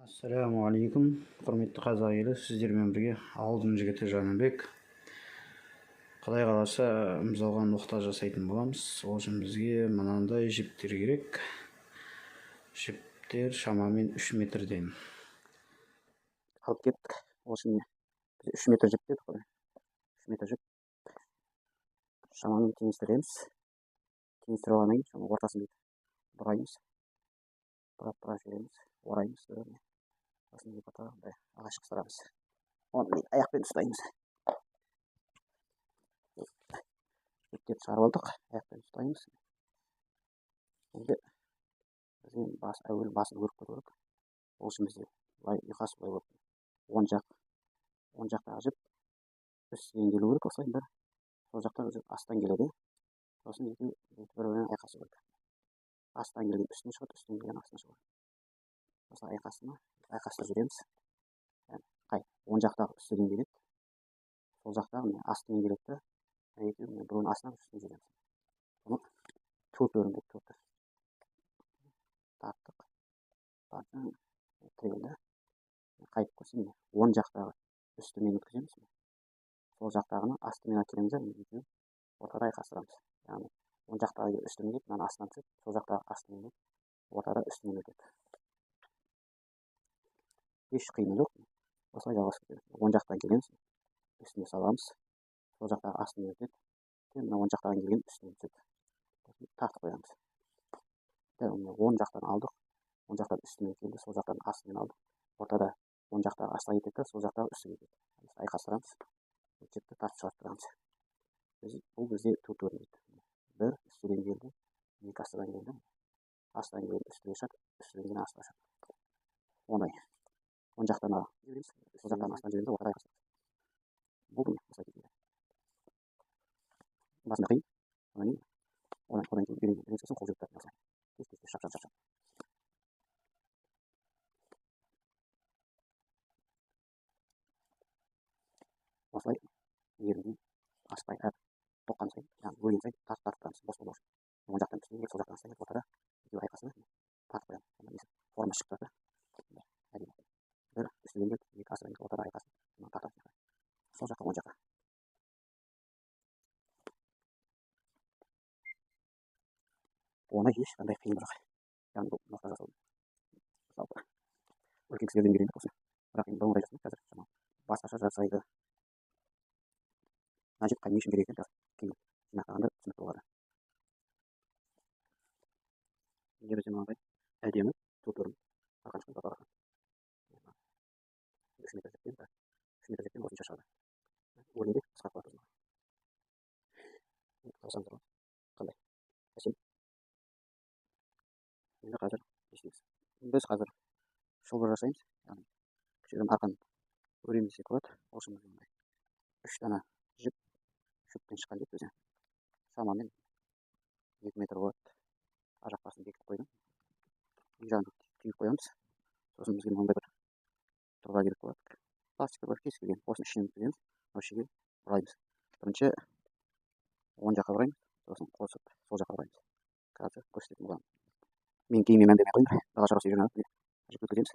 Ассалаумағалейкум, құрметті қазақ елі, сіздермен бірге ауылдың жігіті Жәнібек. Құдай қаласа, мысалға ноқта жасайтын боламыз. Ол үшін бізге мынандай жіптер керек. Жіптер шамамен 3 метрден. Алып кеттік. Ол үшін біз 3 метр жіп дедік қой. 3 метр жіп шамамен теңестіреміз. Теңестіріп алғаннан кейін соның ортасын бүйтіп бұраймыз. Бұрап жібереміз, ораймыз. Сосын екі ортаға ағаш қыстырамыз. Оны бүйтіп аяқпен ұстаймыз. Бүктеп шығарып алдық, аяқпен ұстаймыз. Енді бізге әуелі басын өріп кету керек. Ол үшін бізде былай ұйқас былай болып оң жақтағы жіп үстінен келу керек, осылай бір. Сол жақтан жіп астан келеді. Сосын екеуі бір-бірімен айқасу керек. Астан келген үстіне шығады, үстінен келген астына шығады. Осылай айқастырып жүреміз. Қай оң жақтағы үстінен келеді, сол жақтағы міне астымен келеді де, екеуі міне біреуінің астынан үстіне жүреміз. Бұны төрт өрім деп төрт тарттық. Тартып тірелді. Қайтып көрсем, міне оң жақтағы үстімен өткіземіз. Сол жақтағыны астымен әкелеміз де, екеуін ортада айқастырамыз. Яғни оң жақтағы үстімен келіп, мынаның астынан түседі, сол жақтағы астымен келіп, ортада үстімен өтеді. Еш қиыны жоқ. Осылай жалғасып кетеді. Оң жақтан келеміз, үстіне саламыз, сол жақтағы астымен өтеді, мына оң жақтан келген үстінен түседі. Сосын тартып қоямыз. Дәл мына оң жақтан алдық, оң жақтан үстімен келді, сол жақтан астымен алдық. Ортада оң жақтағы астына кетеді, сол жақтағы үстіге кетеді. Айқастырамыз, жіпті тартып шығарып тұрамыз. Бұл бізде төрт өрім дейді. Бір үстіден келді, екі астынан келді, астынан келген үстіне шығады, үстіден келген астына шығады. Оңай. Оң жақтан жібереміз, сол жақтан астынан жібереміз, ортада айқастырамыз. Болды міне, осылай кетеді. Басында қиын, одан кейін, одан кейін үйренген соң қол жүріп тұрады осылай. Тез, тез, тез, шап, шап, шап, шап. Осылай ерінбей, аспай, әр тоққан сайын, яғни өлген сайын тартып, тартып тұрамыз, бос болмау үшін. Оң жақтан үстіне келіп, сол жақтан астына келіп, ортада екеуі айқасына тартып қоямыз. Сонда несі форма шығып тұрады. Әдемі. Бір үстінен келіп, екі астынан келіп, ортада айқасына мына тартамыз. Сол жаққа, оң жаққа. Оны ешқандай қиындығы жоқ. Яғни бұл ноқта жасау. Жалпы үлкен кісілерден үйрендік осыны. Бірақ енді бұрынғыдай жасамайды, қазір шамалы басқаша жасайды. Мына жіп не үшін керек екенін қазір кейін жинақтағанда түсінікті болады. Енді бізде мынандай әдемі төрт өрім арқан шыққан, баба арқан. 3 метр жіптен, 3 метр жіптен осынша шығады. Өргенде қысқарып қалады ұзындығы. Қарасаңыздар болады. Қандай әсем. Енді қазір не істейміз? Біз қазір шылбыр жасаймыз. Яғни кішігірім арқан өреміз десек болады. Ол үшін бізге мындай 3 дана жіп, шөптен шыққан жіп бізде. Шамамен 2 метр болады. Ар жақ басын бекітіп қойдым. Екі жағын түйіп қоямыз. Сосын бізге мынандай бір тұрба керек болады. Пластик тұрба кез келген. Осының ішінен өткіземіз. Осы жерге бұраймыз. Бірінші оң жаққа бұраймыз, сосын қосып сол жаққа бұраймыз. Қазір көрсететін боламын. Мен киіміме мән бермей қойдым. Дала шаруасы үйреніп алып, жіп өткіземіз.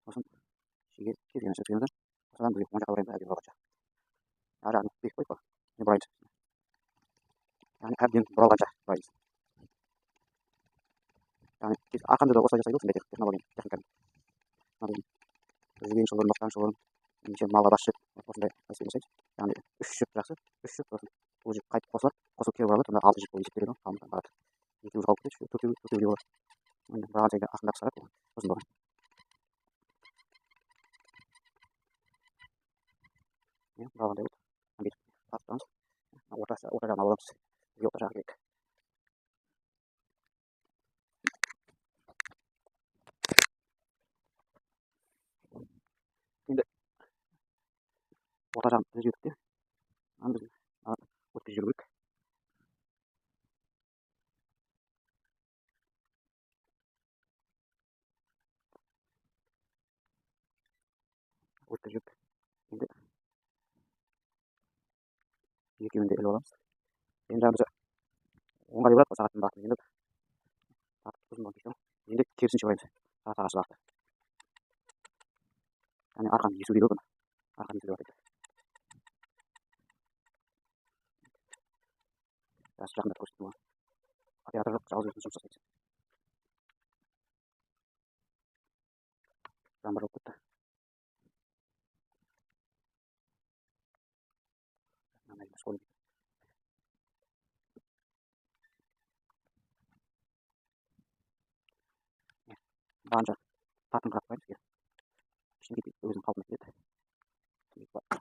Сосын шеге кез келген жерге өткіземіз. Осыдан бізге оң жаққа бұраймыз, әбден бұралғанша. Ар жағын бекітіп қойдық қой. Енді бұраймыз. Яғни әбден бұралғанша бұраймыз. Яғни арқанды да осылай жасайды ғой, сондай технология, техникамен. Мына жүген шылбыр, ноқтан шылбыр, немесе малға бас жіп, осындай нәрсе жасайды. Яғни 3 жіп жақсы, 3 жіп, сосын бұл жіп қайтып қосылады, қосылып кері бұралады, сонда 6 жіп болып есептеледі ғой, қалыңдығы барады. Екеуі қалып кетеді, төртеуі де болады. Міне, бұраған сайын ақырындап қысқарады, ұзындығы. Міне, бұрағандай болды. Бүйтіп тартып тұрамыз. Орта жағын алып аламыз. Бізге орта жағы керек. Енді орта жағын түзедік те, мынаны біз өткізіп жіберу керек. Өткізіп жібердік. Енді екеуін де іліп аламыз. Енді жаңа біз оңға қарай бұрады ғой, сағаттың бағытын. Енді тартып ұзындығын тексереміз. Енді керісінше бұраймыз. Сағат ағасы бағыты. Яғни арқан есу дейді ғой бұны. Арқан есу деп атайды. Biraz жақындап көрсеттім ғой. Оператор жоқ, жалғыз өзіміз жұмыс жасаймыз. Жаңбыр жауып кетті. Мынандай дұрыс көрінбейді. Барынша тартыңқырап қоямыз бізге. Ештеңе кетпейді, өзінің қалпына келеді.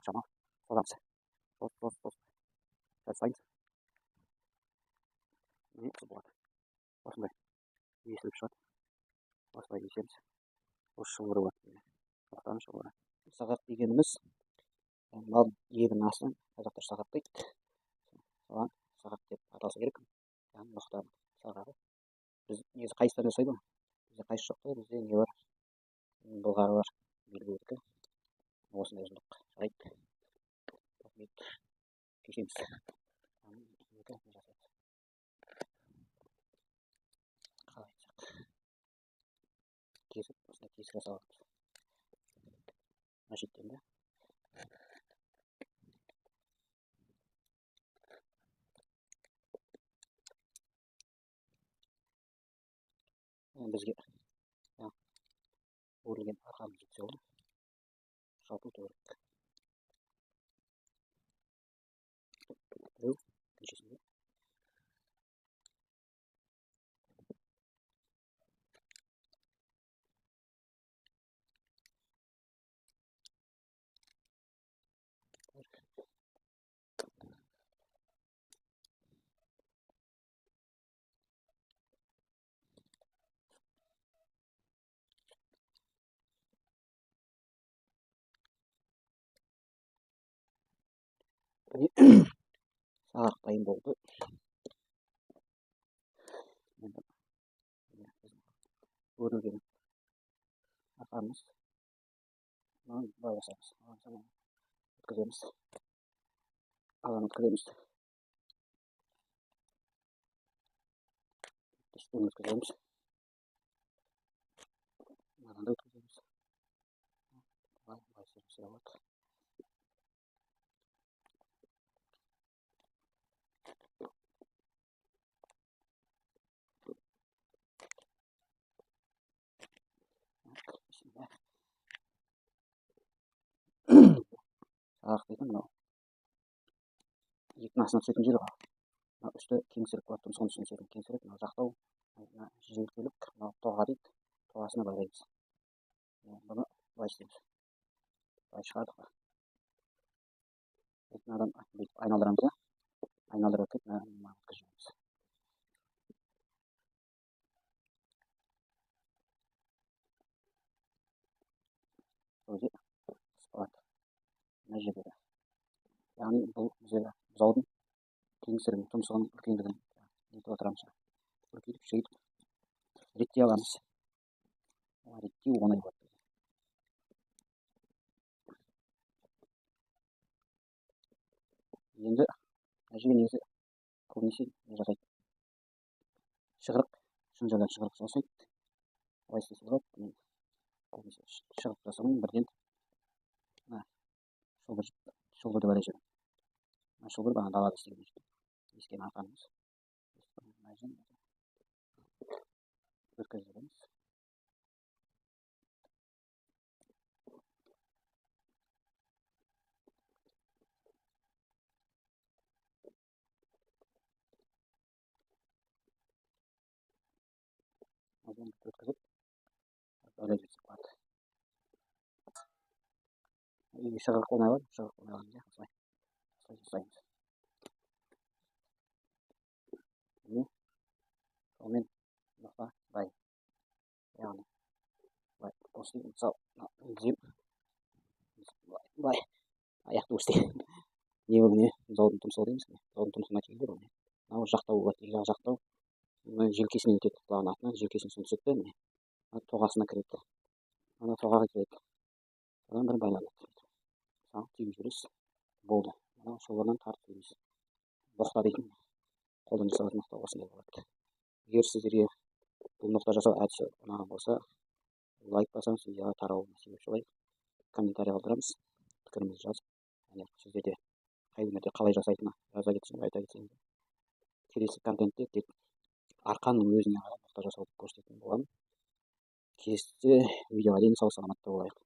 Шамал созамыз. Созып, созып, созып. Сәл ұстаймыз. Міне осы болады. Осындай есіліп шығады. Осылай есеміз. Осы шылбыры болады. Тоқтаның шылбыры. Сағақ дегеніміз мал иегінің астын қазақтар сағақ дейді. Соған сағақ деп аталса керек. Яғни ноқтаның сағағы. Біз негізі қайыстан жасайды ғой. Бізде қайыс жоқ та, бізде не бар? Былғары бар, белбеудікі. Осындай ұзындық жарайды. Бүйтіп кесеміз. Екі не жасайды? Қалай айтсақ? Кесіп, осындай тесік жасап аламыз. Мына шеттен де. Бізге өрілген арқамыз жетсе болды. Жалпы керек. Біреу, екіншісінде. Сағақ дайын болды. Енді өрілген арқамыз. Мынаны былай жасаймыз. Өткіземіз. Аланы өткіземіз. Үстін өткіземіз. Мынадан да өткіземіз. Былай, былай істесек болады. Сағақ дейтін мынау еттің астына түсетін жер ғой. Мына үсті кеңсірік болады, тұмсығының үстіне түсетін кеңсірік, мынау жақтау, мына желкелік, мынау тоға дейді, тоғасына байлаймыз. Бұны былай істейміз. Былай шығардық па? Мынадан бүйтіп айналдырамыз да, айналдырып әкеліп мына өткізіп жібереміз. Сол кезде түсіп қалады. Мына жерде де. Яғни бұл біздегі бұзаудың кеңсірігін, тұмсығының үлкендігін нетіп отырамыз. Үлкейтіп, кішірейтіп реттей аламыз. Реттеу оңай болады. Енді мына жерге негізі көбінесе не жасайды? Шығырық, шынжырдан шығырық жасайды. Олай істесе болады. Мен көбінесе шығырық жасамаймын, бірден мына шылбырды байлай жіберемін. Мына шылбыр бағана далада істеген ескен арқанымыз. Мына жерден өткізіп жібереміз. Өткізіп байлай жіберсек болады. Үйге шығырық оңай болады, шығырық оңай алғанда осылай жасаймыз. Міне, сонымен ноқта дайын. Яғни былай осылай, мысалы, мына тізем былай, былай аяқты өсте. Не бұл, міне, бұзаудың тұмсығы дейміз, міне, бұзаудың тұмсығына тиеді бұл, міне. Мынау жақтау болады, екі жағы жақтау. Мына желкесіне өтеді, құлағының артынан желкесіне соң түседі де, міне. Мына тоғасына кіреді. Ана тоғаға кіреді. Содан бір байланады. Мысалы, түйіп жібересіз. Болды. Мынау шылбырдан тартып түйеміз. Боқта дейтін қолдан жасалатын ноқта осындай болады. Егер сіздерге бұл ноқта жасау әдісі ұнаған болса, лайк басамыз, видеоға тарауына себепші болайық. Комментарий қалдырамыз, пікірімізді жазып, яғни сіздерде қай өңірде қалай жасайтыны жаза кетсеңіз, айта кетсеңіз. Келесі контентте тек арқанның өзіне қарай ноқта жасауды көрсететін боламын. Келесі видеоға дейін сау саламатта болайық.